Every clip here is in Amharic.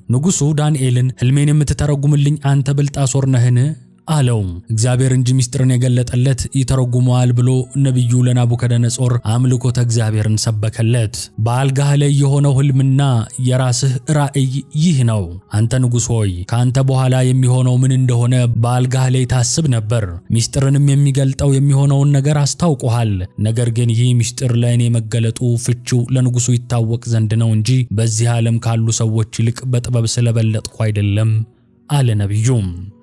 ንጉሡ ዳንኤልን ሕልሜን የምትተረጉምልኝ አንተ ብልጣሶር ነህን? አለው። እግዚአብሔር እንጂ ምስጢርን የገለጠለት ይተረጉመዋል ብሎ ነቢዩ ለናቡከደነጾር አምልኮተ እግዚአብሔርን ሰበከለት። በአልጋህ ላይ የሆነው ሕልምና የራስህ ራእይ ይህ ነው። አንተ ንጉሥ ሆይ፣ ከአንተ በኋላ የሚሆነው ምን እንደሆነ በአልጋህ ላይ ታስብ ነበር። ምስጢርንም የሚገልጠው የሚሆነውን ነገር አስታውቆሃል። ነገር ግን ይህ ምስጢር ለእኔ መገለጡ ፍቺው ለንጉሡ ይታወቅ ዘንድ ነው እንጂ በዚህ ዓለም ካሉ ሰዎች ይልቅ በጥበብ ስለበለጥኩ አይደለም አለ ነቢዩ።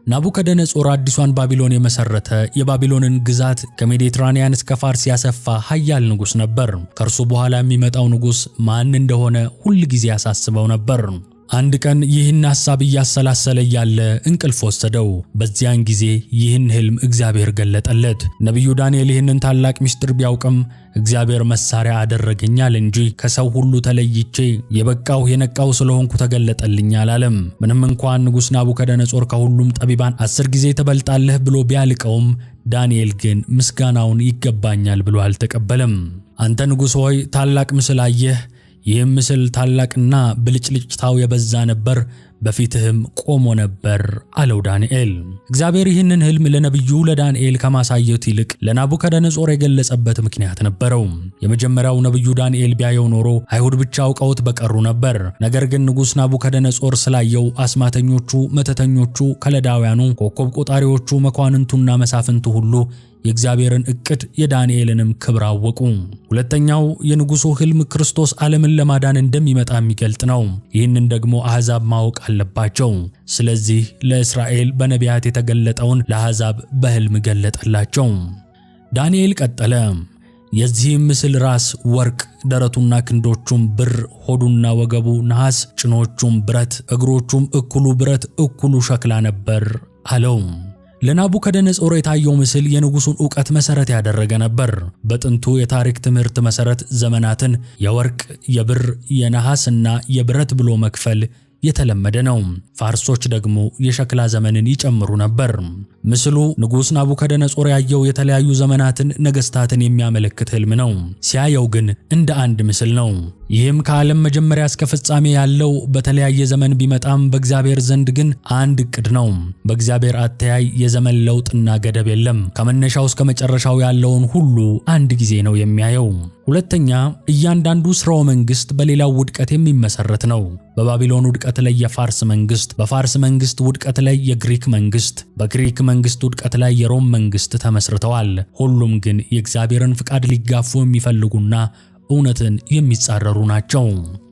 ናቡከደነጾር አዲሷን ባቢሎን የመሰረተ፣ የባቢሎንን ግዛት ከሜዲትራንያን እስከ ፋርስ ያሰፋ ኃያል ንጉሥ ነበር። ከእርሱ በኋላ የሚመጣው ንጉሥ ማን እንደሆነ ሁል ጊዜ ያሳስበው ነበር። አንድ ቀን ይህን ሐሳብ እያሰላሰለ እያለ እንቅልፍ ወሰደው። በዚያን ጊዜ ይህን ሕልም እግዚአብሔር ገለጠለት። ነቢዩ ዳንኤል ይህንን ታላቅ ምስጢር ቢያውቅም እግዚአብሔር መሳሪያ አደረገኛል እንጂ ከሰው ሁሉ ተለይቼ የበቃሁ የነቃሁ ስለሆንኩ ተገለጠልኝ አላለም። ምንም እንኳን ንጉሥ ናቡከደነጾር ከሁሉም ጠቢባን 10 ጊዜ ትበልጣለህ ብሎ ቢያልቀውም ዳንኤል ግን ምስጋናውን ይገባኛል ብሎ አልተቀበለም። አንተ ንጉሥ ሆይ፣ ታላቅ ምስል አየህ። ይህም ምስል ታላቅና ብልጭልጭታው የበዛ ነበር፣ በፊትህም ቆሞ ነበር አለው ዳንኤል። እግዚአብሔር ይህንን ሕልም ለነቢዩ ለዳንኤል ከማሳየት ይልቅ ለናቡከደነጾር የገለጸበት ምክንያት ነበረው። የመጀመሪያው፣ ነቢዩ ዳንኤል ቢያየው ኖሮ አይሁድ ብቻ አውቀውት በቀሩ ነበር። ነገር ግን ንጉሥ ናቡከደነጾር ስላየው አስማተኞቹ፣ መተተኞቹ፣ ከለዳውያኑ፣ ኮከብ ቆጣሪዎቹ፣ መኳንንቱና መሳፍንቱ ሁሉ የእግዚአብሔርን ዕቅድ የዳንኤልንም ክብር አወቁ። ሁለተኛው፣ የንጉሡ ሕልም ክርስቶስ ዓለምን ለማዳን እንደሚመጣ የሚገልጥ ነው። ይህንን ደግሞ አሕዛብ ማወቅ አለባቸው። ስለዚህ ለእስራኤል በነቢያት የተገለጠውን ለአሕዛብ በሕልም ገለጠላቸው። ዳንኤል ቀጠለ። የዚህም ምስል ራስ ወርቅ፣ ደረቱና ክንዶቹም ብር፣ ሆዱና ወገቡ ነሐስ፣ ጭኖቹም ብረት፣ እግሮቹም እኩሉ ብረት እኩሉ ሸክላ ነበር አለው። ለናቡከደነጾር የታየው ምስል የንጉሡን ዕውቀት መሠረት ያደረገ ነበር። በጥንቱ የታሪክ ትምህርት መሠረት ዘመናትን የወርቅ፣ የብር፣ የነሐስና የብረት ብሎ መክፈል የተለመደ ነው። ፋርሶች ደግሞ የሸክላ ዘመንን ይጨምሩ ነበር። ምስሉ ንጉሥ ናቡከደነጾር ያየው የተለያዩ ዘመናትን፣ ነገሥታትን የሚያመለክት ሕልም ነው። ሲያየው ግን እንደ አንድ ምስል ነው። ይህም ከዓለም መጀመሪያ እስከ ፍጻሜ ያለው በተለያየ ዘመን ቢመጣም በእግዚአብሔር ዘንድ ግን አንድ ዕቅድ ነው። በእግዚአብሔር አተያይ የዘመን ለውጥና ገደብ የለም። ከመነሻው እስከ መጨረሻው ያለውን ሁሉ አንድ ጊዜ ነው የሚያየው። ሁለተኛ፣ እያንዳንዱ ስርወ መንግስት በሌላው ውድቀት የሚመሰረት ነው። በባቢሎን ውድቀት ላይ የፋርስ መንግስት፣ በፋርስ መንግስት ውድቀት ላይ የግሪክ መንግስት፣ በግሪክ መንግስት ውድቀት ላይ የሮም መንግስት ተመስርተዋል። ሁሉም ግን የእግዚአብሔርን ፍቃድ ሊጋፉ የሚፈልጉና እውነትን የሚጻረሩ ናቸው።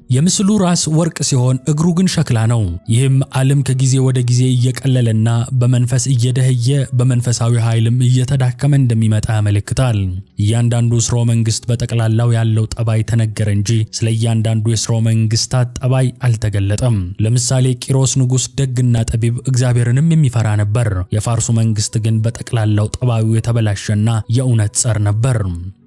የምስሉ ራስ ወርቅ ሲሆን እግሩ ግን ሸክላ ነው። ይህም ዓለም ከጊዜ ወደ ጊዜ እየቀለለና በመንፈስ እየደህየ በመንፈሳዊ ኃይልም እየተዳከመ እንደሚመጣ ያመለክታል። እያንዳንዱ ስርወ መንግስት በጠቅላላው ያለው ጠባይ ተነገረ እንጂ ስለ እያንዳንዱ የስርወ መንግስታት ጠባይ አልተገለጠም። ለምሳሌ ቂሮስ ንጉሥ ደግና ጠቢብ እግዚአብሔርንም የሚፈራ ነበር። የፋርሱ መንግስት ግን በጠቅላላው ጠባዩ የተበላሸና የእውነት ጸር ነበር።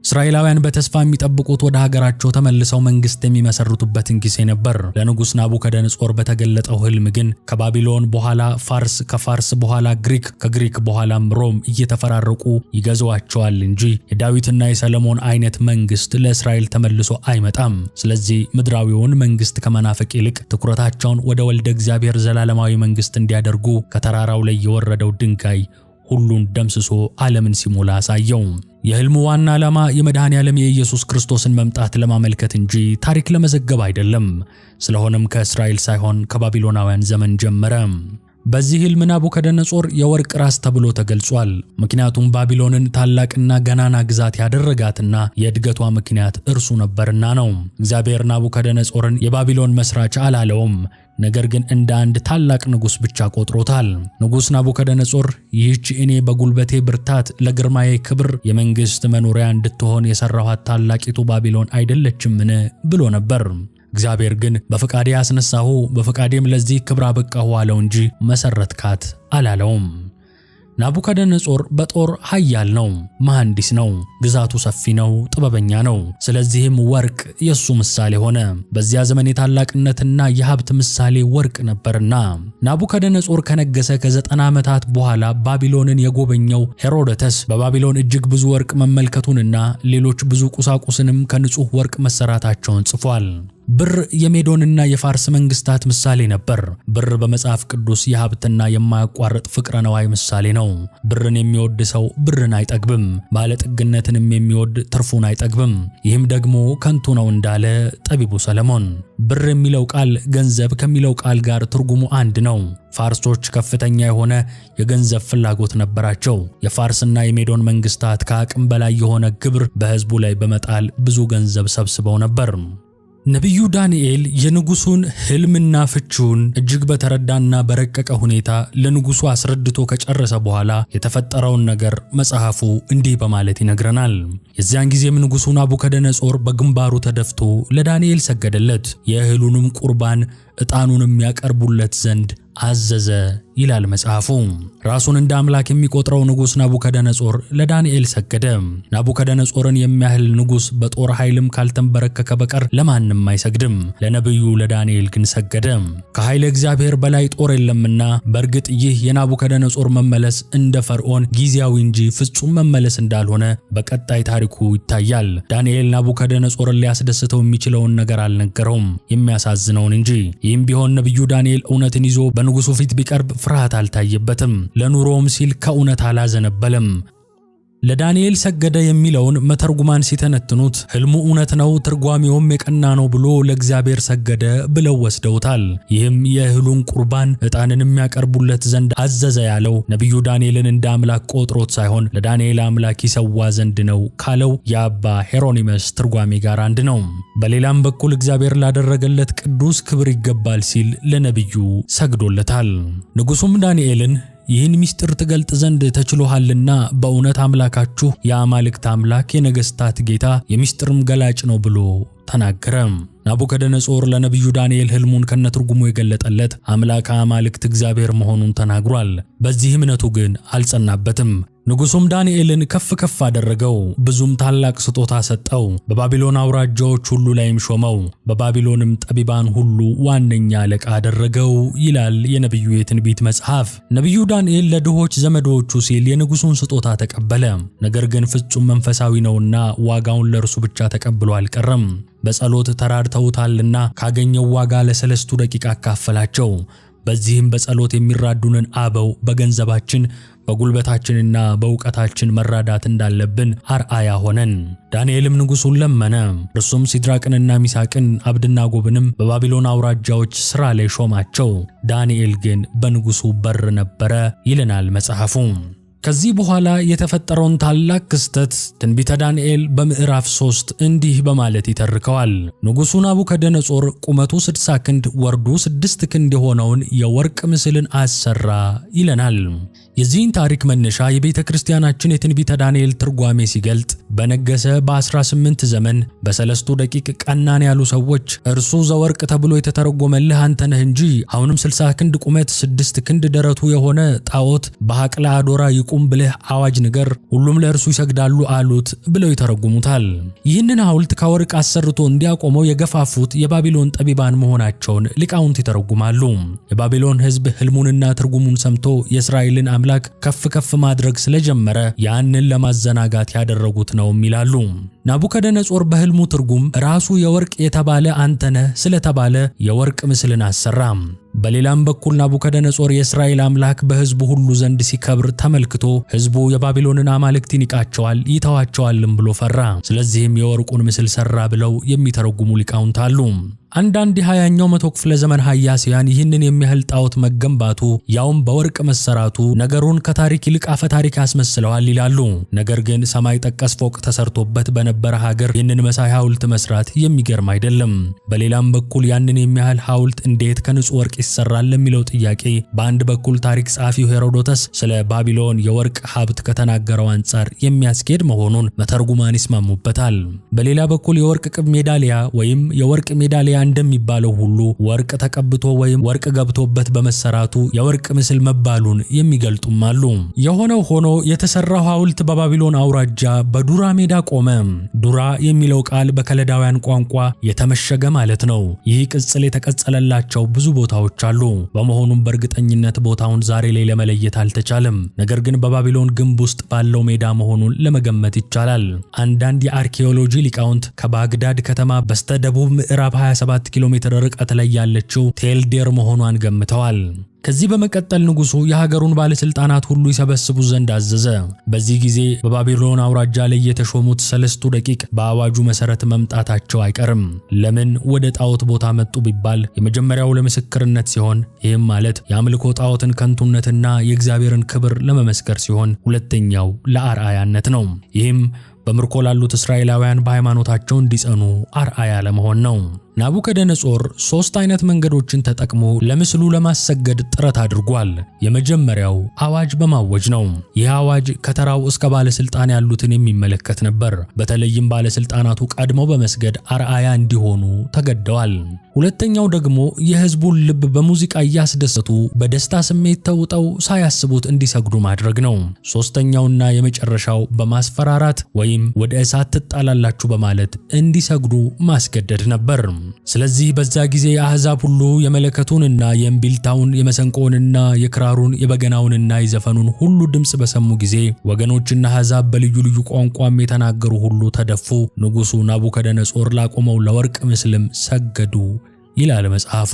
እስራኤላውያን በተስፋ የሚጠብቁት ወደ ሀገራቸው ተመልሰው መንግስት የሚመሰርቱበትን ጊዜ ነበር። ለንጉሥ ናቡከደነጾር በተገለጠው ህልም ግን ከባቢሎን በኋላ ፋርስ፣ ከፋርስ በኋላ ግሪክ፣ ከግሪክ በኋላም ሮም እየተፈራረቁ ይገዟቸዋል እንጂ የዳዊትና የሰለሞን አይነት መንግስት ለእስራኤል ተመልሶ አይመጣም። ስለዚህ ምድራዊውን መንግስት ከመናፈቅ ይልቅ ትኩረታቸውን ወደ ወልደ እግዚአብሔር ዘላለማዊ መንግስት እንዲያደርጉ ከተራራው ላይ የወረደው ድንጋይ ሁሉን ደምስሶ ዓለምን ሲሞላ አሳየው። የህልሙ ዋና ዓላማ የመድኃኔ ዓለም የኢየሱስ ክርስቶስን መምጣት ለማመልከት እንጂ ታሪክ ለመዘገብ አይደለም። ስለሆነም ከእስራኤል ሳይሆን ከባቢሎናውያን ዘመን ጀመረ። በዚህ ህልም ናቡከደነጾር የወርቅ ራስ ተብሎ ተገልጿል። ምክንያቱም ባቢሎንን ታላቅና ገናና ግዛት ያደረጋትና የእድገቷ ምክንያት እርሱ ነበርና ነው። እግዚአብሔር ናቡከደነጾርን የባቢሎን መስራች አላለውም። ነገር ግን እንደ አንድ ታላቅ ንጉሥ ብቻ ቆጥሮታል። ንጉሥ ናቡከደነጾር ይህች እኔ በጉልበቴ ብርታት ለግርማዬ ክብር የመንግሥት መኖሪያ እንድትሆን የሠራኋት ታላቂቱ ባቢሎን አይደለችምን ብሎ ነበር። እግዚአብሔር ግን በፈቃዴ አስነሳሁ፣ በፈቃዴም ለዚህ ክብር አበቃሁ አለው እንጂ መሰረትካት አላለውም። ናቡከደነጾር በጦር ኃያል ነው፣ መሐንዲስ ነው፣ ግዛቱ ሰፊ ነው፣ ጥበበኛ ነው። ስለዚህም ወርቅ የሱ ምሳሌ ሆነ። በዚያ ዘመን የታላቅነትና የሀብት ምሳሌ ወርቅ ነበርና። ናቡከደነጾር ከነገሰ ከ90 ዓመታት በኋላ ባቢሎንን የጎበኘው ሄሮዶተስ በባቢሎን እጅግ ብዙ ወርቅ መመልከቱንና ሌሎች ብዙ ቁሳቁስንም ከንጹህ ወርቅ መሰራታቸውን ጽፏል። ብር የሜዶንና የፋርስ መንግስታት ምሳሌ ነበር። ብር በመጽሐፍ ቅዱስ የሀብትና የማያቋርጥ ፍቅረ ነዋይ ምሳሌ ነው። ብርን የሚወድ ሰው ብርን አይጠግብም፣ ባለጠግነትንም የሚወድ ትርፉን አይጠግብም፣ ይህም ደግሞ ከንቱ ነው እንዳለ ጠቢቡ ሰለሞን። ብር የሚለው ቃል ገንዘብ ከሚለው ቃል ጋር ትርጉሙ አንድ ነው። ፋርሶች ከፍተኛ የሆነ የገንዘብ ፍላጎት ነበራቸው። የፋርስና የሜዶን መንግስታት ከአቅም በላይ የሆነ ግብር በህዝቡ ላይ በመጣል ብዙ ገንዘብ ሰብስበው ነበር። ነቢዩ ዳንኤል የንጉሱን ሕልምና ፍቺውን እጅግ በተረዳና በረቀቀ ሁኔታ ለንጉሱ አስረድቶ ከጨረሰ በኋላ የተፈጠረውን ነገር መጽሐፉ እንዲህ በማለት ይነግረናል። የዚያን ጊዜም ንጉሱ ናቡከደነጾር በግንባሩ ተደፍቶ ለዳንኤል ሰገደለት፣ የእህሉንም ቁርባን ዕጣኑንም ያቀርቡለት ዘንድ አዘዘ ይላል መጽሐፉ። ራሱን እንደ አምላክ የሚቆጥረው ንጉሥ ናቡከደነጾር ለዳንኤል ሰገደ። ናቡከደነጾርን የሚያህል ንጉሥ በጦር ኃይልም ካልተንበረከከ በቀር ለማንም አይሰግድም። ለነቢዩ ለዳንኤል ግን ሰገደ። ከኃይለ እግዚአብሔር በላይ ጦር የለምና፣ በእርግጥ ይህ የናቡከደነጾር መመለስ እንደ ፈርዖን ጊዜያዊ እንጂ ፍጹም መመለስ እንዳልሆነ በቀጣይ ታሪኩ ይታያል። ዳንኤል ናቡከደነጾርን ሊያስደስተው የሚችለውን ነገር አልነገረውም፣ የሚያሳዝነውን እንጂ። ይህም ቢሆን ነቢዩ ዳንኤል እውነትን ይዞ በንጉሱ ፊት ቢቀርብ ፍርሃት አልታየበትም። ለኑሮውም ሲል ከእውነት አላዘነበለም። ለዳንኤል ሰገደ የሚለውን መተርጉማን ሲተነትኑት ሕልሙ እውነት ነው፣ ትርጓሜውም የቀና ነው ብሎ ለእግዚአብሔር ሰገደ ብለው ወስደውታል። ይህም የእህሉን ቁርባን ዕጣንን የሚያቀርቡለት ዘንድ አዘዘ ያለው ነቢዩ ዳንኤልን እንደ አምላክ ቆጥሮት ሳይሆን ለዳንኤል አምላክ ይሰዋ ዘንድ ነው ካለው የአባ ሄሮኒመስ ትርጓሜ ጋር አንድ ነው። በሌላም በኩል እግዚአብሔር ላደረገለት ቅዱስ ክብር ይገባል ሲል ለነቢዩ ሰግዶለታል። ንጉሡም ዳንኤልን ይህን ምስጢር ትገልጥ ዘንድ ተችሎሃልና በእውነት አምላካችሁ የአማልክት አምላክ የነገሥታት ጌታ የምስጢርም ገላጭ ነው ብሎ ተናገረ። ናቡከደነጾር ለነቢዩ ዳንኤል ሕልሙን ከነትርጉሙ የገለጠለት አምላከ አማልክት እግዚአብሔር መሆኑን ተናግሯል። በዚህ እምነቱ ግን አልጸናበትም። ንጉሡም ዳንኤልን ከፍ ከፍ አደረገው፣ ብዙም ታላቅ ስጦታ ሰጠው። በባቢሎን አውራጃዎች ሁሉ ላይም ሾመው፣ በባቢሎንም ጠቢባን ሁሉ ዋነኛ አለቃ አደረገው ይላል የነቢዩ የትንቢት መጽሐፍ። ነቢዩ ዳንኤል ለድሆች ዘመዶቹ ሲል የንጉሡን ስጦታ ተቀበለ። ነገር ግን ፍጹም መንፈሳዊ ነውና ዋጋውን ለእርሱ ብቻ ተቀብሎ አልቀረም። በጸሎት ተራድተውታልና ካገኘው ዋጋ ለሰለስቱ ደቂቃ አካፈላቸው። በዚህም በጸሎት የሚራዱንን አበው በገንዘባችን በጉልበታችንና በእውቀታችን መራዳት እንዳለብን አርአያ ሆነን። ዳንኤልም ንጉሡን ለመነ። እርሱም ሲድራቅንና ሚሳቅን አብድናጎብንም በባቢሎን አውራጃዎች ሥራ ላይ ሾማቸው። ዳንኤል ግን በንጉሡ በር ነበረ ይለናል መጽሐፉ። ከዚህ በኋላ የተፈጠረውን ታላቅ ክስተት ትንቢተ ዳንኤል በምዕራፍ 3 እንዲህ በማለት ይተርከዋል። ንጉሡ ናቡከደነጾር ቁመቱ 60 ክንድ ወርዱ 6 ክንድ የሆነውን የወርቅ ምስልን አሰራ ይለናል። የዚህን ታሪክ መነሻ የቤተ ክርስቲያናችን የትንቢተ ዳንኤል ትርጓሜ ሲገልጥ በነገሰ በ18 ዘመን በሰለስቱ ደቂቅ ቀናን ያሉ ሰዎች እርሱ ዘወርቅ ተብሎ የተተረጎመልህ አንተ ነህ እንጂ አሁንም 60 ክንድ ቁመት 6 ክንድ ደረቱ የሆነ ጣዖት በሐቅለ አዶራ ይቁም ብለህ አዋጅ ንገር፣ ሁሉም ለእርሱ ይሰግዳሉ አሉት ብለው ይተረጉሙታል። ይህንን ሐውልት ከወርቅ አሰርቶ እንዲያቆመው የገፋፉት የባቢሎን ጠቢባን መሆናቸውን ሊቃውንት ይተረጉማሉ። የባቢሎን ሕዝብ ሕልሙንና ትርጉሙን ሰምቶ የእስራኤልን አምላክ ከፍ ከፍ ማድረግ ስለጀመረ ያንን ለማዘናጋት ያደረጉት ነውም ይላሉ። ናቡከደነጾር በሕልሙ ትርጉም ራሱ የወርቅ የተባለ አንተ ነህ ስለተባለ የወርቅ ምስልን አሰራ። በሌላም በኩል ናቡከደነጾር የእስራኤል አምላክ በሕዝቡ ሁሉ ዘንድ ሲከብር ተመልክቶ ሕዝቡ የባቢሎንን አማልክት ይንቃቸዋል ይተዋቸዋልም ብሎ ፈራ። ስለዚህም የወርቁን ምስል ሰራ ብለው የሚተረጉሙ ሊቃውንት አሉ። አንዳንድ የሃያኛው መቶ ክፍለ ዘመን ሀያሲያን ይህንን የሚያህል ጣዖት መገንባቱ ያውም በወርቅ መሰራቱ ነገሩን ከታሪክ ይልቅ አፈ ታሪክ ያስመስለዋል ይላሉ። ነገር ግን ሰማይ ጠቀስ ፎቅ ተሰርቶበት በነበረ ሀገር ይህንን መሳይ ሐውልት መስራት የሚገርም አይደለም። በሌላም በኩል ያንን የሚያህል ሐውልት እንዴት ከንጹህ ወርቅ ይሰራል ለሚለው ጥያቄ በአንድ በኩል ታሪክ ጸሐፊው ሄሮዶተስ ስለ ባቢሎን የወርቅ ሀብት ከተናገረው አንጻር የሚያስኬድ መሆኑን መተርጉማን ይስማሙበታል። በሌላ በኩል የወርቅ ቅብ ሜዳሊያ ወይም የወርቅ ሜዳሊያ እንደሚባለው ሁሉ ወርቅ ተቀብቶ ወይም ወርቅ ገብቶበት በመሰራቱ የወርቅ ምስል መባሉን የሚገልጡም አሉ። የሆነው ሆኖ የተሰራው ሐውልት በባቢሎን አውራጃ በዱራ ሜዳ ቆመ። ዱራ የሚለው ቃል በከለዳውያን ቋንቋ የተመሸገ ማለት ነው። ይህ ቅጽል የተቀጸለላቸው ብዙ ቦታዎች አሉ። በመሆኑም በእርግጠኝነት ቦታውን ዛሬ ላይ ለመለየት አልተቻለም። ነገር ግን በባቢሎን ግንብ ውስጥ ባለው ሜዳ መሆኑን ለመገመት ይቻላል። አንዳንድ የአርኪኦሎጂ ሊቃውንት ከባግዳድ ከተማ በስተደቡብ ምዕራብ 27 167 ኪሎ ሜትር ርቀት ላይ ያለችው ቴልዴር መሆኗን ገምተዋል። ከዚህ በመቀጠል ንጉሱ የሀገሩን ባለስልጣናት ሁሉ ይሰበስቡ ዘንድ አዘዘ። በዚህ ጊዜ በባቢሎን አውራጃ ላይ የተሾሙት ሰለስቱ ደቂቅ በአዋጁ መሰረት መምጣታቸው አይቀርም። ለምን ወደ ጣዖት ቦታ መጡ ቢባል የመጀመሪያው ለምስክርነት ሲሆን፣ ይህም ማለት የአምልኮ ጣዖትን ከንቱነትና የእግዚአብሔርን ክብር ለመመስከር ሲሆን፣ ሁለተኛው ለአርአያነት ነው። ይህም በምርኮ ላሉት እስራኤላውያን በሃይማኖታቸው እንዲጸኑ አርአያ ለመሆን ነው። ናቡከደነጾር ሦስት አይነት መንገዶችን ተጠቅሞ ለምስሉ ለማሰገድ ጥረት አድርጓል። የመጀመሪያው አዋጅ በማወጅ ነው። ይህ አዋጅ ከተራው እስከ ባለስልጣን ያሉትን የሚመለከት ነበር። በተለይም ባለስልጣናቱ ቀድመው በመስገድ አርአያ እንዲሆኑ ተገደዋል። ሁለተኛው ደግሞ የሕዝቡን ልብ በሙዚቃ እያስደሰቱ በደስታ ስሜት ተውጠው ሳያስቡት እንዲሰግዱ ማድረግ ነው። ሦስተኛውና የመጨረሻው በማስፈራራት ወይም ወደ እሳት ትጣላላችሁ በማለት እንዲሰግዱ ማስገደድ ነበር። ስለዚህ በዛ ጊዜ አሕዛብ ሁሉ የመለከቱንና የእምቢልታውን የመሰንቆውንና የክራሩን የበገናውንና የዘፈኑን ሁሉ ድምፅ በሰሙ ጊዜ ወገኖችና አሕዛብ በልዩ ልዩ ቋንቋም የተናገሩ ሁሉ ተደፉ፣ ንጉሡ ናቡከደነጾር ላቆመው ለወርቅ ምስልም ሰገዱ ይላል መጽሐፉ።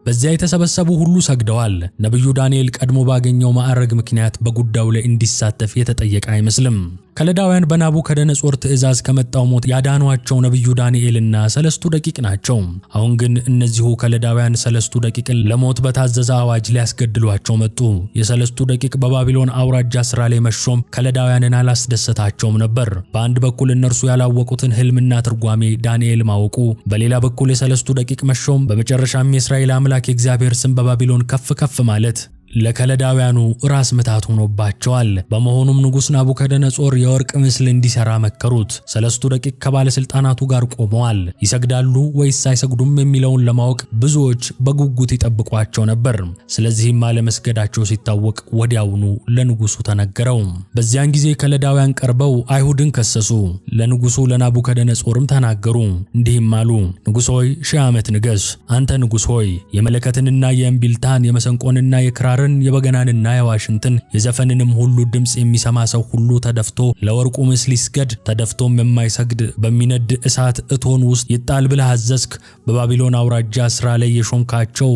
በዚያ የተሰበሰቡ ሁሉ ሰግደዋል። ነቢዩ ዳንኤል ቀድሞ ባገኘው ማዕረግ ምክንያት በጉዳዩ ላይ እንዲሳተፍ የተጠየቀ አይመስልም። ከለዳውያን በናቡከደነጾር ትእዛዝ ከመጣው ሞት ያዳኗቸው ነቢዩ ዳንኤልና ሰለስቱ ደቂቅ ናቸው። አሁን ግን እነዚሁ ከለዳውያን ሰለስቱ ደቂቅን ለሞት በታዘዘ አዋጅ ሊያስገድሏቸው መጡ። የሰለስቱ ደቂቅ በባቢሎን አውራጃ ሥራ ላይ መሾም ከለዳውያንን አላስደሰታቸውም ነበር። በአንድ በኩል እነርሱ ያላወቁትን ሕልምና ትርጓሜ ዳንኤል ማወቁ፣ በሌላ በኩል የሰለስቱ ደቂቅ መሾም፣ በመጨረሻም የእስራኤል አምላክ የእግዚአብሔር ስም በባቢሎን ከፍ ከፍ ማለት ለከለዳውያኑ ራስ ምታት ሆኖባቸዋል። በመሆኑም ንጉሥ ናቡከደነጾር የወርቅ ምስል እንዲሰራ መከሩት። ሰለስቱ ደቂቅ ከባለስልጣናቱ ጋር ቆመዋል። ይሰግዳሉ ወይስ አይሰግዱም የሚለውን ለማወቅ ብዙዎች በጉጉት ይጠብቋቸው ነበር። ስለዚህም አለመስገዳቸው ሲታወቅ ወዲያውኑ ለንጉሱ ተነገረው። በዚያን ጊዜ ከለዳውያን ቀርበው አይሁድን ከሰሱ። ለንጉሱ ለናቡከደነጾርም ተናገሩ። እንዲህም አሉ: ንጉሥ ሆይ፣ 1000 ዓመት ንገስ። አንተ ንጉሥ ሆይ፣ የመለከትንና የእምቢልታን የመሰንቆንና የክራርን የበገናንና የዋሽንትን የዘፈንንም ሁሉ ድምፅ የሚሰማ ሰው ሁሉ ተደፍቶ ለወርቁ ምስል ይስገድ፣ ተደፍቶም የማይሰግድ በሚነድ እሳት እቶን ውስጥ ይጣል ብለህ አዘዝክ። በባቢሎን አውራጃ ሥራ ላይ የሾምካቸው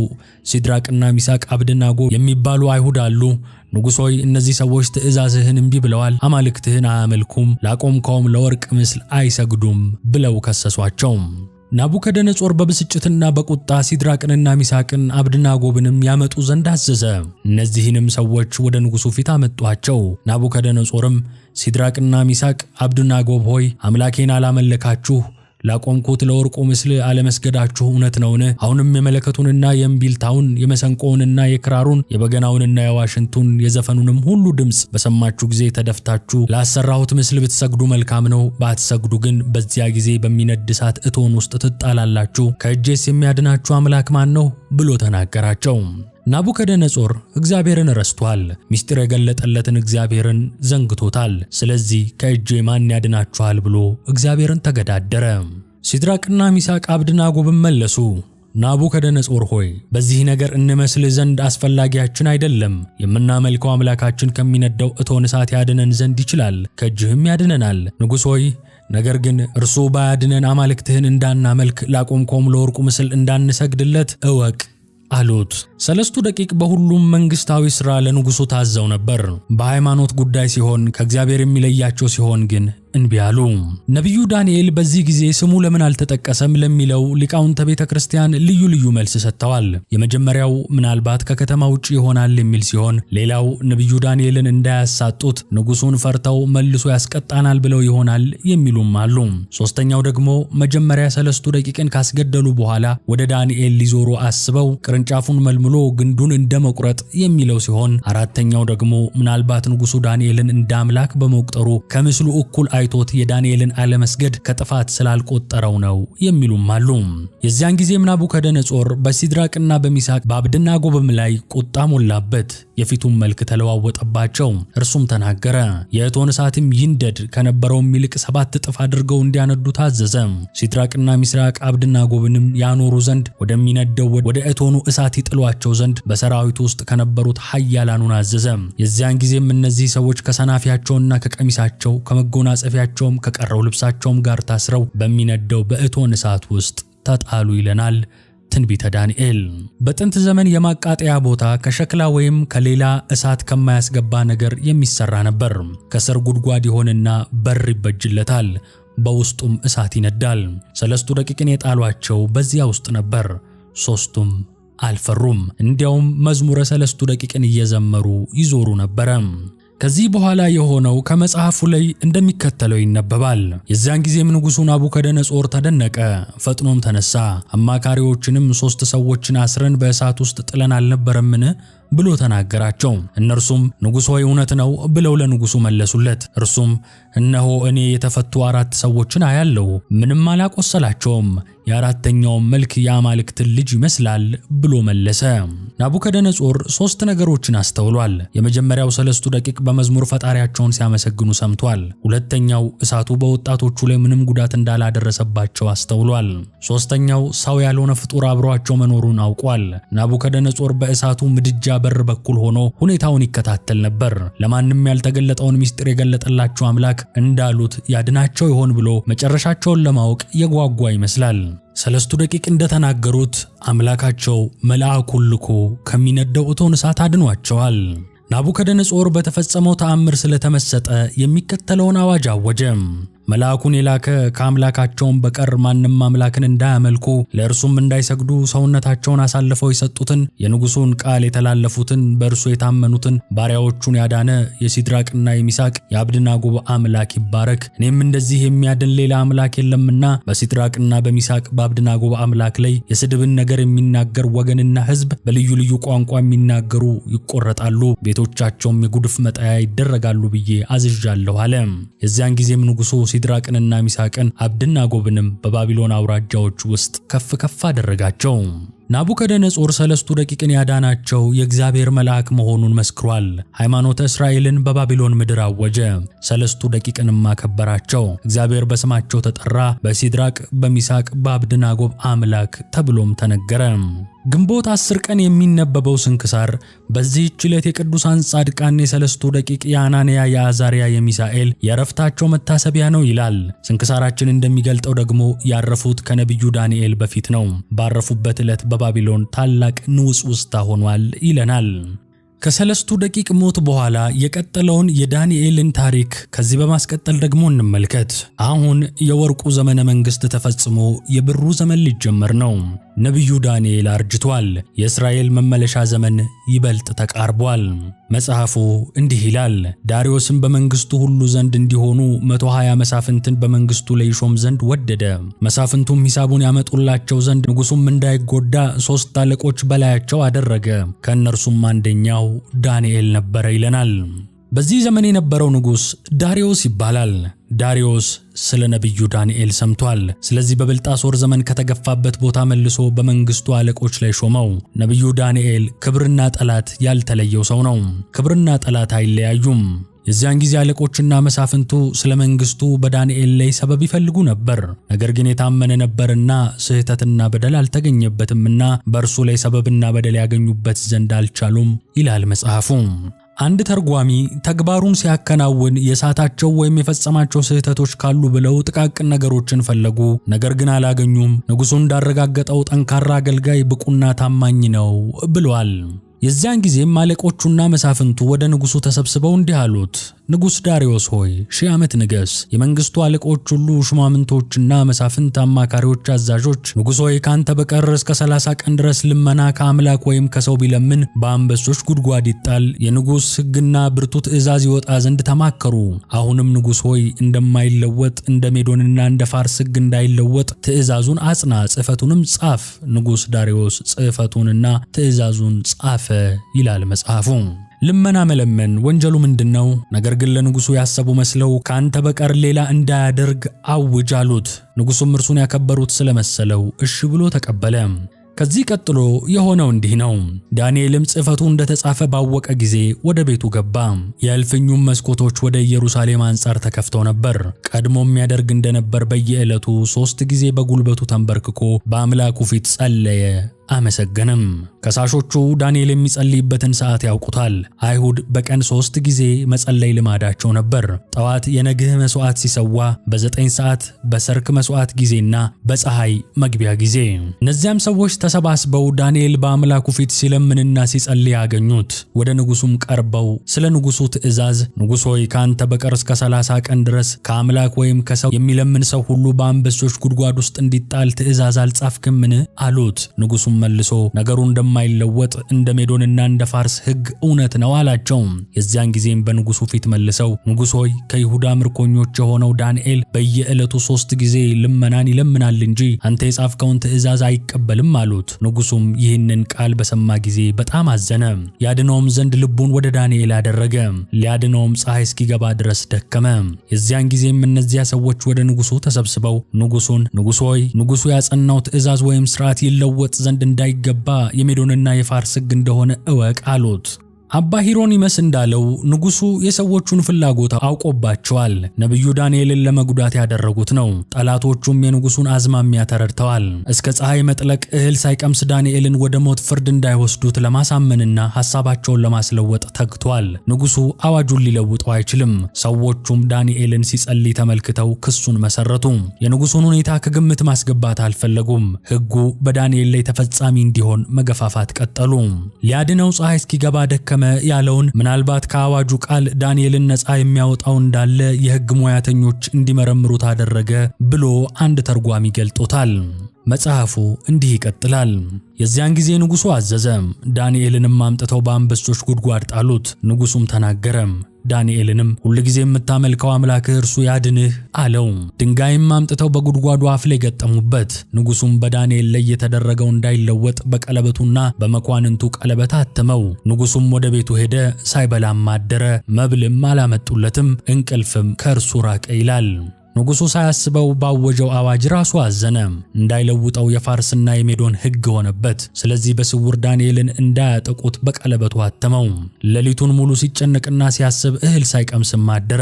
ሲድራቅና ሚሳቅ አብደናጎ የሚባሉ አይሁድ አሉ። ንጉሥ ሆይ፣ እነዚህ ሰዎች ትእዛዝህን እምቢ ብለዋል፣ አማልክትህን አያመልኩም፣ ላቆምከውም ለወርቅ ምስል አይሰግዱም ብለው ከሰሷቸው። ናቡከደነጾር በብስጭትና በቁጣ ሲድራቅንና ሚሳቅን አብደናጎብንም ያመጡ ዘንድ አዘዘ። እነዚህንም ሰዎች ወደ ንጉሱ ፊት አመጧቸው። ናቡከደነጾርም ሲድራቅና ሚሳቅ አብደናጎብ ሆይ፣ አምላኬን አላመለካችሁ፣ ላቆምኩት ለወርቁ ምስል አለመስገዳችሁ እውነት ነውን? አሁንም የመለከቱንና የእምቢልታውን የመሰንቆውንና የክራሩን የበገናውንና የዋሽንቱን የዘፈኑንም ሁሉ ድምፅ በሰማችሁ ጊዜ ተደፍታችሁ ላሰራሁት ምስል ብትሰግዱ መልካም ነው። ባትሰግዱ ግን በዚያ ጊዜ በሚነድ እሳት እቶን ውስጥ ትጣላላችሁ። ከእጄስ የሚያድናችሁ አምላክ ማን ነው? ብሎ ተናገራቸው። ናቡከደነጾር እግዚአብሔርን ረስቷል። ምስጢር የገለጠለትን እግዚአብሔርን ዘንግቶታል። ስለዚህ ከእጄ ማን ያድናችኋል ብሎ እግዚአብሔርን ተገዳደረ። ሲድራቅና ሚሳቅ አብደናጎብም መለሱ። ናቡከደነጾር ሆይ፣ በዚህ ነገር እንመስልህ ዘንድ አስፈላጊያችን አይደለም። የምናመልከው አምላካችን ከሚነደው እቶን እሳት ያድነን ዘንድ ይችላል፣ ከእጅህም ያድነናል። ንጉሥ ሆይ፣ ነገር ግን እርሱ ባያድነን አማልክትህን እንዳናመልክ ላቆምከውም ለወርቁ ምስል እንዳንሰግድለት እወቅ አሉት። ሰለስቱ ደቂቅ በሁሉም መንግስታዊ ሥራ ለንጉሱ ታዘው ነበር። በሃይማኖት ጉዳይ ሲሆን ከእግዚአብሔር የሚለያቸው ሲሆን ግን እንቢ አሉ። ነቢዩ ዳንኤል በዚህ ጊዜ ስሙ ለምን አልተጠቀሰም ለሚለው ሊቃውንተ ቤተ ክርስቲያን ልዩ ልዩ መልስ ሰጥተዋል። የመጀመሪያው ምናልባት ከከተማ ውጭ ይሆናል የሚል ሲሆን፣ ሌላው ነቢዩ ዳንኤልን እንዳያሳጡት ንጉሱን ፈርተው መልሶ ያስቀጣናል ብለው ይሆናል የሚሉም አሉ። ሶስተኛው ደግሞ መጀመሪያ ሰለስቱ ደቂቅን ካስገደሉ በኋላ ወደ ዳንኤል ሊዞሩ አስበው ቅርንጫፉን መልምሎ ግንዱን እንደ መቁረጥ የሚለው ሲሆን፣ አራተኛው ደግሞ ምናልባት ንጉሱ ዳንኤልን እንደ አምላክ በመቁጠሩ ከምስሉ እኩል አይቶት የዳንኤልን አለመስገድ ከጥፋት ስላልቆጠረው ነው የሚሉም አሉ። የዚያን ጊዜም ናቡከደነጾር በሲድራቅና በሚሳቅ በአብደናጎብም ላይ ቁጣ ሞላበት፣ የፊቱም መልክ ተለዋወጠባቸው። እርሱም ተናገረ፣ የእቶን እሳትም ይንደድ ከነበረውም ይልቅ 7 እጥፍ አድርገው እንዲያነዱ ታዘዘ። ሲድራቅና ሚሳቅ አብደናጎብንም ያኖሩ ዘንድ ወደሚነደው ወደ እቶኑ እሳት ይጥሏቸው ዘንድ በሰራዊቱ ውስጥ ከነበሩት ኃያላኑን አዘዘ። የዚያን ጊዜም እነዚህ ሰዎች ከሰናፊያቸውና ከቀሚሳቸው ከመጎናጸፊያቸውም ከቀረው ልብሳቸውም ጋር ታስረው በሚነደው በእቶን እሳት ውስጥ ተጣሉ ይለናል ትንቢተ ዳንኤል። በጥንት ዘመን የማቃጠያ ቦታ ከሸክላ ወይም ከሌላ እሳት ከማያስገባ ነገር የሚሰራ ነበር። ከስር ጉድጓድ ይሆንና በር ይበጅለታል፣ በውስጡም እሳት ይነዳል። ሰለስቱ ደቂቅን የጣሏቸው በዚያ ውስጥ ነበር። ሦስቱም አልፈሩም። እንዲያውም መዝሙረ ሰለስቱ ደቂቅን እየዘመሩ ይዞሩ ነበረ። ከዚህ በኋላ የሆነው ከመጽሐፉ ላይ እንደሚከተለው ይነበባል። የዚያን ጊዜም ንጉሡ ናቡከደነጾር ተደነቀ፣ ፈጥኖም ተነሳ። አማካሪዎችንም 3 ሰዎችን አስረን በእሳት ውስጥ ጥለን አልነበረምን ብሎ ተናገራቸው። እነርሱም ንጉሥ ሆይ እውነት ነው ብለው ለንጉሡ መለሱለት። እርሱም እነሆ እኔ የተፈቱ 4 ሰዎችን አያለሁ፣ ምንም አላቆሰላቸውም፣ የአራተኛውም መልክ የአማልክትን ልጅ ይመስላል ብሎ መለሰ። ናቡከደነጾር 3 ነገሮችን አስተውሏል። የመጀመሪያው ሰለስቱ ደቂቅ በመዝሙር ፈጣሪያቸውን ሲያመሰግኑ ሰምቷል። ሁለተኛው እሳቱ በወጣቶቹ ላይ ምንም ጉዳት እንዳላደረሰባቸው አስተውሏል። ሶስተኛው ሰው ያልሆነ ፍጡር አብሯቸው መኖሩን አውቋል። ናቡከደነጾር በእሳቱ ምድጃ በር በኩል ሆኖ ሁኔታውን ይከታተል ነበር። ለማንም ያልተገለጠውን ምስጢር የገለጠላቸው አምላክ እንዳሉት ያድናቸው ይሆን ብሎ መጨረሻቸውን ለማወቅ የጓጓ ይመስላል። ሰለስቱ ደቂቅ እንደተናገሩት አምላካቸው መልአኩን ልኮ ከሚነደው እቶን እሳት አድኗቸዋል። ናቡከደነጾር በተፈጸመው ተአምር ስለተመሰጠ የሚከተለውን አዋጅ አወጀ። መልአኩን የላከ ከአምላካቸውም በቀር ማንም አምላክን እንዳያመልኩ ለእርሱም እንዳይሰግዱ ሰውነታቸውን አሳልፈው የሰጡትን የንጉሡን ቃል የተላለፉትን በእርሱ የታመኑትን ባሪያዎቹን ያዳነ የሲድራቅና የሚሳቅ የአብድናጎ አምላክ ይባረክ። እኔም እንደዚህ የሚያድን ሌላ አምላክ የለምና በሲድራቅና በሚሳቅ በአብድናጎ አምላክ ላይ የስድብን ነገር የሚናገር ወገንና ሕዝብ በልዩ ልዩ ቋንቋ የሚናገሩ ይቆረጣሉ፣ ቤቶቻቸውም የጉድፍ መጣያ ይደረጋሉ ብዬ አዝዣለሁ አለ። የዚያን ጊዜም ንጉሡ ሲድራቅንና ሚሳቅን አብድናጎብንም በባቢሎን አውራጃዎች ውስጥ ከፍ ከፍ አደረጋቸው። ናቡከደነጾር ሰለስቱ ደቂቅን ያዳናቸው የእግዚአብሔር መልአክ መሆኑን መስክሯል። ሃይማኖተ እስራኤልን በባቢሎን ምድር አወጀ። ሰለስቱ ደቂቅንም አከበራቸው። እግዚአብሔር በስማቸው ተጠራ። በሲድራቅ በሚሳቅ በአብድናጎብ አምላክ ተብሎም ተነገረ። ግንቦት 10 ቀን የሚነበበው ስንክሳር በዚህች ዕለት የቅዱሳን ጻድቃን የሰለስቱ ደቂቅ የአናንያ፣ የአዛርያ፣ የሚሳኤል የዕረፍታቸው መታሰቢያ ነው ይላል። ስንክሳራችን እንደሚገልጠው ደግሞ ያረፉት ከነቢዩ ዳንኤል በፊት ነው። ባረፉበት ዕለት በባቢሎን ታላቅ ንውጽውጽታ ሆኗል ይለናል። ከሰለስቱ ደቂቅ ሞት በኋላ የቀጠለውን የዳንኤልን ታሪክ ከዚህ በማስቀጠል ደግሞ እንመልከት። አሁን የወርቁ ዘመነ መንግሥት ተፈጽሞ የብሩ ዘመን ሊጀመር ነው። ነቢዩ ዳንኤል አርጅቷል። የእስራኤል መመለሻ ዘመን ይበልጥ ተቃርቧል። መጽሐፉ እንዲህ ይላል። ዳርዮስም በመንግሥቱ ሁሉ ዘንድ እንዲሆኑ 120 መሳፍንትን በመንግሥቱ ላይ ይሾም ዘንድ ወደደ። መሳፍንቱም ሂሳቡን ያመጡላቸው ዘንድ ንጉሡም እንዳይጎዳ 3 አለቆች በላያቸው አደረገ። ከእነርሱም አንደኛው ዳንኤል ነበረ ይለናል። በዚህ ዘመን የነበረው ንጉሥ ዳርዮስ ይባላል። ዳርዮስ ስለ ነቢዩ ዳንኤል ሰምቷል። ስለዚህ በብልጣሶር ዘመን ከተገፋበት ቦታ መልሶ በመንግስቱ አለቆች ላይ ሾመው። ነቢዩ ዳንኤል ክብርና ጠላት ያልተለየው ሰው ነው። ክብርና ጠላት አይለያዩም። የዚያን ጊዜ አለቆችና መሳፍንቱ ስለ መንግስቱ በዳንኤል ላይ ሰበብ ይፈልጉ ነበር። ነገር ግን የታመነ ነበርና ስህተትና በደል አልተገኘበትምና በእርሱ ላይ ሰበብና በደል ያገኙበት ዘንድ አልቻሉም ይላል መጽሐፉ። አንድ ተርጓሚ ተግባሩን ሲያከናውን የሳታቸው ወይም የፈጸማቸው ስህተቶች ካሉ ብለው ጥቃቅን ነገሮችን ፈለጉ፣ ነገር ግን አላገኙም። ንጉሡ እንዳረጋገጠው ጠንካራ አገልጋይ ብቁና ታማኝ ነው ብሏል። የዚያን ጊዜም አለቆቹና መሳፍንቱ ወደ ንጉሡ ተሰብስበው እንዲህ አሉት። ንጉሥ ዳርዮስ ሆይ 1000 ዓመት ንገስ። የመንግስቱ አለቆች ሁሉ፣ ሹማምንቶችና መሳፍንት፣ አማካሪዎች፣ አዛዦች ንጉሥ ሆይ ካንተ በቀር እስከ 30 ቀን ድረስ ልመና ከአምላክ ወይም ከሰው ቢለምን በአንበሶች ጉድጓድ ይጣል፣ የንጉሥ ሕግና ብርቱ ትእዛዝ ይወጣ ዘንድ ተማከሩ። አሁንም ንጉሥ ሆይ እንደማይለወጥ እንደ ሜዶንና እንደ ፋርስ ሕግ እንዳይለወጥ ትእዛዙን አጽና፣ ጽሕፈቱንም ጻፍ። ንጉሥ ዳርዮስ ጽሕፈቱንና ትእዛዙን ጻፈ ይላል መጽሐፉ። ልመና መለመን ወንጀሉ ምንድነው? ነገር ግን ለንጉሡ ያሰቡ መስለው ካንተ በቀር ሌላ እንዳያደርግ አውጅ አሉት። ንጉሡም እርሱን ያከበሩት ስለመሰለው እሺ ብሎ ተቀበለ። ከዚህ ቀጥሎ የሆነው እንዲህ ነው። ዳንኤልም ጽሕፈቱ እንደተጻፈ ባወቀ ጊዜ ወደ ቤቱ ገባ። የእልፍኙም መስኮቶች ወደ ኢየሩሳሌም አንጻር ተከፍተው ነበር። ቀድሞም ያደርግ እንደነበር በየዕለቱ 3 ጊዜ በጉልበቱ ተንበርክኮ በአምላኩ ፊት ጸለየ፣ አመሰገነም። ከሳሾቹ ዳንኤል የሚጸልይበትን ሰዓት ያውቁታል። አይሁድ በቀን 3 ጊዜ መጸለይ ልማዳቸው ነበር። ጠዋት የነግህ መስዋዕት ሲሰዋ፣ በ9 ሰዓት፣ በሰርክ መስዋዕት ጊዜና በፀሐይ መግቢያ ጊዜ። እነዚያም ሰዎች ተሰባስበው ዳንኤል በአምላኩ ፊት ሲለምንና ሲጸልይ አገኙት። ወደ ንጉሱም ቀርበው ስለ ንጉሱ ትእዛዝ፣ ንጉሥ ሆይ፣ ከአንተ በቀር እስከ 30 ቀን ድረስ ከአምላክ ወይም ከሰው የሚለምን ሰው ሁሉ በአንበሶች ጉድጓድ ውስጥ እንዲጣል ትእዛዝ አልጻፍክምን? አሉት። ንጉሱም መልሶ ነገሩ እንደማይለወጥ እንደ ሜዶንና እንደ ፋርስ ሕግ እውነት ነው አላቸው። የዚያን ጊዜም በንጉሱ ፊት መልሰው፣ ንጉሥ ሆይ፣ ከይሁዳ ምርኮኞች የሆነው ዳንኤል በየዕለቱ 3 ጊዜ ልመናን ይለምናል እንጂ አንተ የጻፍከውን ትእዛዝ አይቀበልም አሉት። ንጉሱም ይህንን ቃል በሰማ ጊዜ በጣም አዘነ። ያድነውም ዘንድ ልቡን ወደ ዳንኤል አደረገ። ሊያድነውም ፀሐይ እስኪገባ ድረስ ደከመ። የዚያን ጊዜም እነዚያ ሰዎች ወደ ንጉሱ ተሰብስበው ንጉሱን፣ ንጉሥ ሆይ፣ ንጉሱ ያጸናው ትእዛዝ ወይም ሥርዓት ይለወጥ ዘንድ እንዳይገባ የሜዶንና የፋርስ ሕግ እንደሆነ እወቅ አሉት። አባ ሂሮኒመስ እንዳለው ንጉሱ የሰዎቹን ፍላጎት አውቆባቸዋል። ነቢዩ ዳንኤልን ለመጉዳት ያደረጉት ነው። ጠላቶቹም የንጉሱን አዝማሚያ ተረድተዋል። እስከ ፀሐይ መጥለቅ እህል ሳይቀምስ ዳንኤልን ወደ ሞት ፍርድ እንዳይወስዱት ለማሳመንና ሐሳባቸውን ለማስለወጥ ተግቷል። ንጉሱ አዋጁን ሊለውጠው አይችልም። ሰዎቹም ዳንኤልን ሲጸልይ ተመልክተው ክሱን መሰረቱ። የንጉሱን ሁኔታ ከግምት ማስገባት አልፈለጉም። ሕጉ በዳንኤል ላይ ተፈጻሚ እንዲሆን መገፋፋት ቀጠሉ። ሊያድነው ፀሐይ እስኪገባ ደከመ ያለውን ምናልባት ከአዋጁ ቃል ዳንኤልን ነፃ የሚያወጣው እንዳለ የሕግ ሙያተኞች እንዲመረምሩት አደረገ ብሎ አንድ ተርጓሚ ገልጦታል። መጽሐፉ እንዲህ ይቀጥላል። የዚያን ጊዜ ንጉሱ አዘዘ። ዳንኤልንም አምጥተው በአንበሶች ጉድጓድ ጣሉት። ንጉሱም ተናገረ። ዳንኤልንም ሁልጊዜ የምታመልከው አምላክህ እርሱ ያድንህ አለው። ድንጋይም አምጥተው በጉድጓዱ አፍ ላይ ገጠሙበት። ንጉሱም በዳንኤል ላይ የተደረገው እንዳይለወጥ በቀለበቱና በመኳንንቱ ቀለበት አተመው። ንጉሱም ወደ ቤቱ ሄደ፣ ሳይበላም አደረ። መብልም አላመጡለትም፣ እንቅልፍም ከእርሱ ራቀ ይላል። ንጉሱ ሳያስበው ባወጀው አዋጅ ራሱ አዘነ። እንዳይለውጠው የፋርስና የሜዶን ሕግ ሆነበት። ስለዚህ በስውር ዳንኤልን እንዳያጠቁት በቀለበቱ አተመው። ሌሊቱን ሙሉ ሲጨነቅና ሲያስብ እህል ሳይቀምስም አደረ።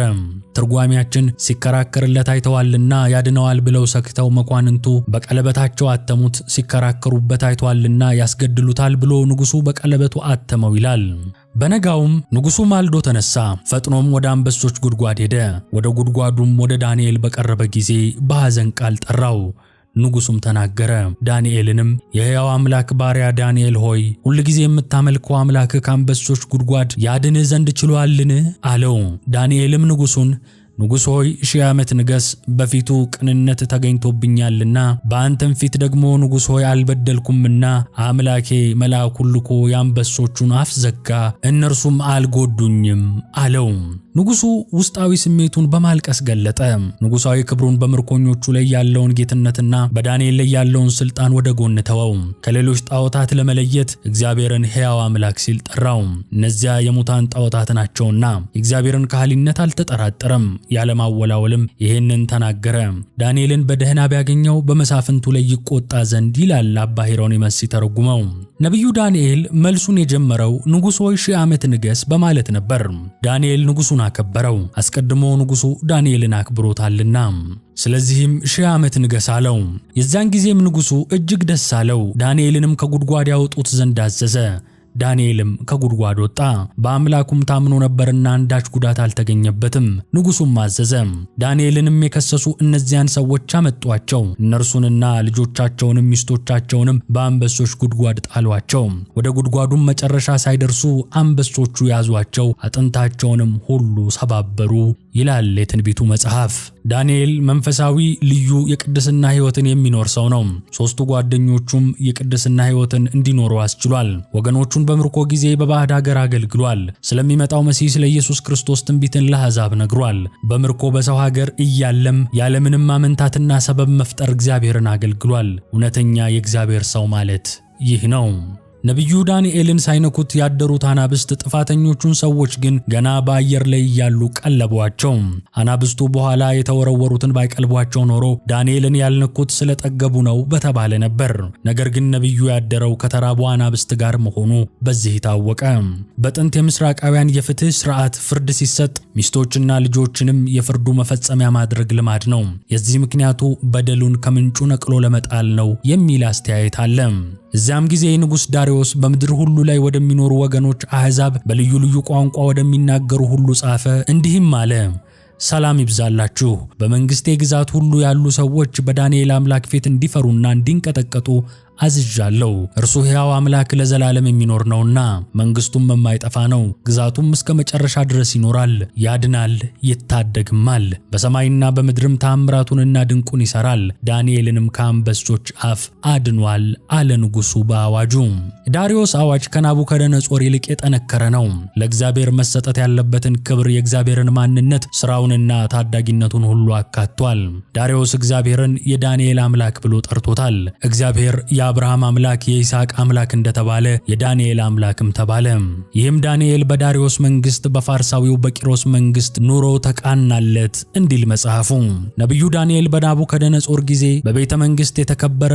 ትርጓሚያችን ሲከራከርለት አይተዋልና ያድነዋል ብለው ሰክተው መኳንንቱ በቀለበታቸው አተሙት። ሲከራከሩበት አይተዋልና ያስገድሉታል ብሎ ንጉሱ በቀለበቱ አተመው ይላል። በነጋውም ንጉሱ ማልዶ ተነሳ፣ ፈጥኖም ወደ አንበሶች ጉድጓድ ሄደ። ወደ ጉድጓዱም ወደ ዳንኤል በቀረበ ጊዜ በሐዘን ቃል ጠራው። ንጉሱም ተናገረ። ዳንኤልንም የሕያው አምላክ ባሪያ ዳንኤል ሆይ፣ ሁልጊዜ የምታመልከው አምላክህ ከአንበሶች ጉድጓድ ያድንህ ዘንድ ችሎአልን? አለው። ዳንኤልም ንጉሱን፣ ንጉሥ ሆይ፣ 1000 ዓመት ንገስ፣ በፊቱ ቅንነት ተገኝቶብኛልና በአንተም ፊት ደግሞ ንጉሥ ሆይ አልበደልኩምና አምላኬ መልአኩን ልኮ የአንበሶቹን አፍ ዘጋ፣ እነርሱም አልጎዱኝም አለው። ንጉሱ ውስጣዊ ስሜቱን በማልቀስ ገለጠ። ንጉሳዊ ክብሩን፣ በምርኮኞቹ ላይ ያለውን ጌትነትና በዳንኤል ላይ ያለውን ስልጣን ወደ ጎን ተወው። ከሌሎች ጣዖታት ለመለየት እግዚአብሔርን ሕያው አምላክ ሲል ጠራው። እነዚያ የሙታን ጣዖታት ናቸውና የእግዚአብሔርን ካህሊነት አልተጠራጠረም። ያለማወላወልም ይህንን ተናገረ። ዳንኤልን በደህና ቢያገኘው በመሳፍንቱ ላይ ይቆጣ ዘንድ ይላል አባ ሂሮኒመስ ሲተረጉመው። ነቢዩ ዳንኤል መልሱን የጀመረው ንጉሥ ሆይ 1000 ዓመት ንገስ በማለት ነበር። ዳንኤል ንጉሱን አከበረው፣ አስቀድሞ ንጉሱ ዳንኤልን አክብሮታልና። ስለዚህም 1000 ዓመት ንገስ አለው። የዚያን ጊዜም ንጉሱ እጅግ ደስ አለው። ዳንኤልንም ከጉድጓድ ያወጡት ዘንድ አዘዘ። ዳንኤልም ከጉድጓድ ወጣ፣ በአምላኩም ታምኖ ነበርና አንዳች ጉዳት አልተገኘበትም። ንጉሱም አዘዘ። ዳንኤልንም የከሰሱ እነዚያን ሰዎች አመጧቸው። እነርሱንና ልጆቻቸውንም ሚስቶቻቸውንም በአንበሶች ጉድጓድ ጣሏቸው። ወደ ጉድጓዱም መጨረሻ ሳይደርሱ አንበሶቹ ያዟቸው፣ አጥንታቸውንም ሁሉ ሰባበሩ ይላል የትንቢቱ መጽሐፍ። ዳንኤል መንፈሳዊ ልዩ የቅድስና ሕይወትን የሚኖር ሰው ነው። 3ቱ ጓደኞቹም የቅድስና ሕይወትን እንዲኖሩ አስችሏል። ወገኖቹን በምርኮ ጊዜ በባዕድ ሀገር አገልግሏል። ስለሚመጣው መሲህ ስለ ኢየሱስ ክርስቶስ ትንቢትን ለአሕዛብ ነግሯል። በምርኮ በሰው ሀገር እያለም ያለምንም ማመንታትና ሰበብ መፍጠር እግዚአብሔርን አገልግሏል። እውነተኛ የእግዚአብሔር ሰው ማለት ይህ ነው። ነቢዩ ዳንኤልን ሳይነኩት ያደሩት አናብስት ጥፋተኞቹን ሰዎች ግን ገና በአየር ላይ እያሉ ቀለቧቸው። አናብስቱ በኋላ የተወረወሩትን ባይቀልቧቸው ኖሮ ዳንኤልን ያልነኩት ስለጠገቡ ነው በተባለ ነበር። ነገር ግን ነቢዩ ያደረው ከተራቡ አናብስት ጋር መሆኑ በዚህ ታወቀ። በጥንት የምስራቃውያን የፍትህ ስርዓት ፍርድ ሲሰጥ ሚስቶችና ልጆችንም የፍርዱ መፈጸሚያ ማድረግ ልማድ ነው። የዚህ ምክንያቱ በደሉን ከምንጩ ነቅሎ ለመጣል ነው የሚል አስተያየት አለ። እዚያም ጊዜ ንጉሥ ዳርዮስ በምድር ሁሉ ላይ ወደሚኖሩ ወገኖች፣ አሕዛብ፣ በልዩ ልዩ ቋንቋ ወደሚናገሩ ሁሉ ጻፈ፣ እንዲህም አለ፦ ሰላም ይብዛላችሁ። በመንግሥቴ ግዛት ሁሉ ያሉ ሰዎች በዳንኤል አምላክ ፊት እንዲፈሩና እንዲንቀጠቀጡ አዝዣለሁ። እርሱ ሕያው አምላክ ለዘላለም የሚኖር ነውና፣ መንግሥቱም የማይጠፋ ነው። ግዛቱም እስከ መጨረሻ ድረስ ይኖራል። ያድናል፣ ይታደግማል። በሰማይና በምድርም ተአምራቱንና ድንቁን ይሠራል። ዳንኤልንም ከአንበሶች አፍ አድኗል አለ ንጉሡ በአዋጁ። ዳርዮስ አዋጅ ከናቡከደነጾር ይልቅ የጠነከረ ነው። ለእግዚአብሔር መሰጠት ያለበትን ክብር፣ የእግዚአብሔርን ማንነት፣ ሥራውንና ታዳጊነቱን ሁሉ አካቷል። ዳርዮስ እግዚአብሔርን የዳንኤል አምላክ ብሎ ጠርቶታል። እግዚአብሔር የአብርሃም አምላክ የይስሐቅ አምላክ እንደተባለ የዳንኤል አምላክም ተባለ። ይህም ዳንኤል በዳርዮስ መንግሥት በፋርሳዊው በቂሮስ መንግሥት ኑሮ ተቃናለት እንዲል መጽሐፉ። ነቢዩ ዳንኤል በናቡከደነጾር ጊዜ በቤተ መንግሥት የተከበረ